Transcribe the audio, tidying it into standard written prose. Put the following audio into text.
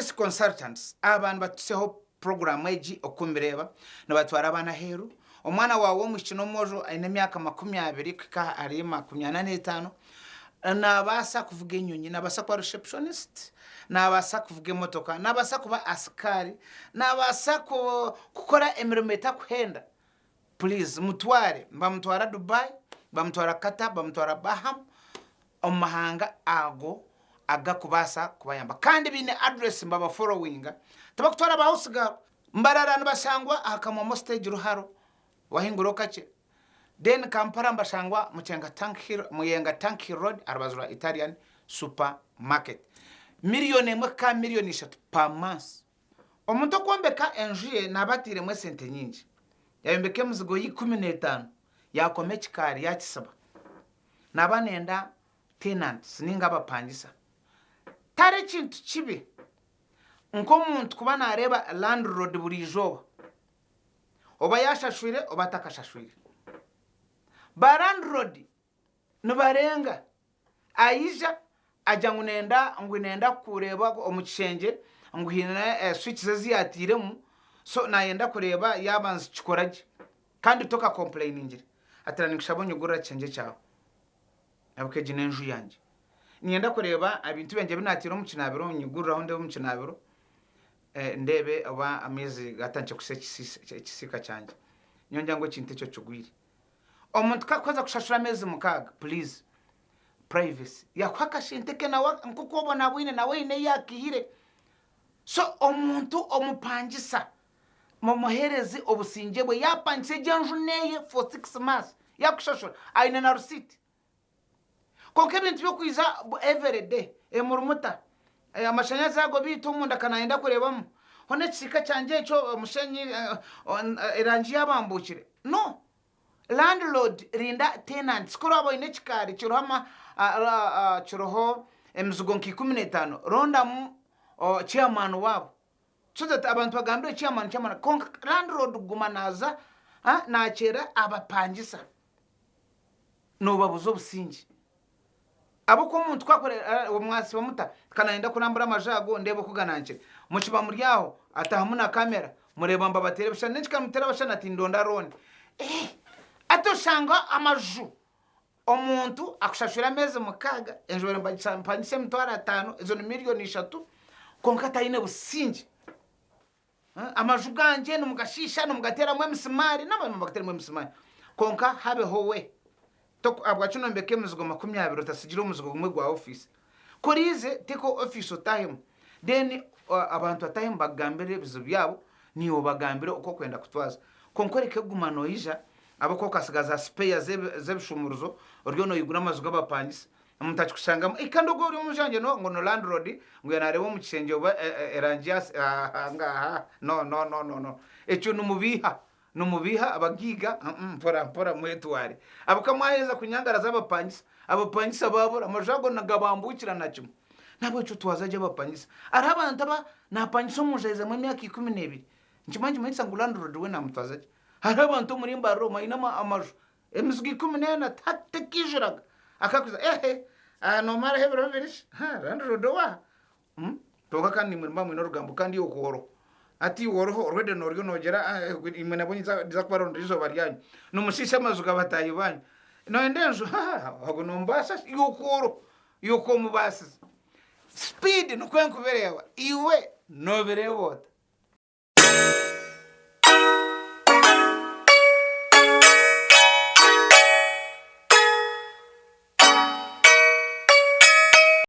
Strategist Consultants aba nibatutsyaho puroguraamu egi oku mbireeba, nibatwara abaana aheeru. Omwana waawe w'omwishiki n'omwojo aine emyaka 20 kuhika ahari 45, naabaasa kuvuga enyonyi, naabaasa kuba receptionist, naabaasa kuvuga emotoka, naabaasa kuba asikaari, naabaasa kukora emirimo etakuhenda. Please mutware, nibamutwara Dubai, bamutwara Qatar, bamutwara Baham, omu mahanga ago agakubaasa kubayamba. Kandi baine address nibaba followinga, tibakutwara ba house girl. Mbarara nibashangwa aha Kamomo stage Ruharo, wahinguraho kakye. Then Kampala nibashangwa Mukyenga Tank Hill, Muyenga Tank Hill Road aha rubaju rwa Italian Super Market. Million emwe kuhika million ishatu per month. Omuntu okwombeka enju ye naaba atairemu esente nyingi. Yayombeka emizigo ye 15, yaakoma ekikaari yaakisiba. Naaba nenda tenants ninga abapangisa. Tari kintu kibi nk'omuntu kuba naareeba landlord buri izooba, oba yaashashwire oba atakashashwire. Ba landlord nibarenga, aija agira ngu nenda ngu nenda kureeba omu kishengye ngu haine switches ezi yaatairemu so naayenda kureeba yaaba nizikikora gye kandi tokakompulayiningire. Ati ninkushaba onyigurire aha kishengye kyawe ahabw'okuba egi n'enju yangye. Niinyenda kureeba ebintu byangye ebi naataire omu kinaabiro onyigurireho ndeebe omu kinaabiro ndeebe oba amaizi gaatandikire kusa ekisiika kyangye. Nyowe ngira ngu ekintu ekyo kigwire. Omuntu ku arikuheza kushashura ameezi mukaaga, please privacy, yakuha akashente ke nawe nk'oku obonabwine nawe haine ei yaakaihire. So omuntu omupangisa mumuheereze obusingye bwe, yaapangisa egyo enju n'eye for 6 months, yaakushashura aine na receipt. Kwonka ebintu by'okwija everyday, emurimuta, amashanyarazi ago beitu omunda ka naayenda kureebamu, hoona ekisiika kyangye ekyo omushenyi erangi yaabambuukire. No! Landlord rinda tenants, ku oraabe oine ekikaari kiriho ama kiriho emizigo nka 15, rondamu chairman waabo so that abantu bagambire chairman chairman kwonka landlord kuguma naaza naakyera abapangisa noobabuza obusingye. Ahabw'okuba omuntu ku akora mwasiba muta, ka naayenda kurambura amaju ago ndeebe oku ganankire. Mukiba muri aho, ataahamu na kamera, mureeba nibabateera ebishushani. N'ekika nimuteera abashushani ati ndonda looni. Eh! Hati oshanga amaju, omuntu akushashwire ameezi mukaaga, enju babaire nibagipangisa emitwaro ataano, ezo ni miriyoni ishatu, kwonka taine busingye. Amaju gangye nimugashiisha, nimugateeramu emisimaari, n'amazima bagateeramu emisimaari. Kwonka habeho we. Ahabwaki nombeka emizigo 20 otasigire omuzigo gumwe gwa ofiisi? Ku oriize teeka ofiisi otahemu, then abantu batahemu bakugambire ebizibu byabo, naiwe obagambire oku orikwenda kutwaza. Kwonka oreke kuguma noija ahabw'okuba okasiga za sipeya z'ebishumuruzo oriyo noigura amaju g'abapangisa. Omuntu akikushangamu, ei kandi ogwo ori omu nju yangye no ngu ni landlord ngu naareeba omu kishengye oba erangi ya ngaaha no no no no no ekyo nimubiiha nimubiiha abagaiga mpora mpora mwetware ahabw'okuba mwaheza kunyangaraza abapangisa abapangisa baabura amaju ago nigabambuukira na kimwe n'ahabw'ekyo twaza gye abapangisa hariho abantu aba naapangisa omu nju ahizamu emyaka 12 nikimanya nikimanyisa ngu landlord we naamutwaza gye hariho abantu omuri Mbarara omu aine amaju Emizigo 14 tekaijuraga. Akakuza, ehe, aha nomaraho ebiro bibiri shi? Ha, landlord owaha? Hmm? Kwonka kandi nimwe nimuba mwine orugambo kandi iwe okwo oriho. Hati iwe oriho already noryo nogira ah, imwe nabwo nyija ndiza kubarondera eizooba ryanyu. Nimushiisha amaju ga bataahi banyu. Noyenda enju? Ha, ha, ogwo nomubaasa shi? Iwe okwo oriho, iwe okwo omubaasize. Speed nikwo enkubireeba, iwe nobireeba ota?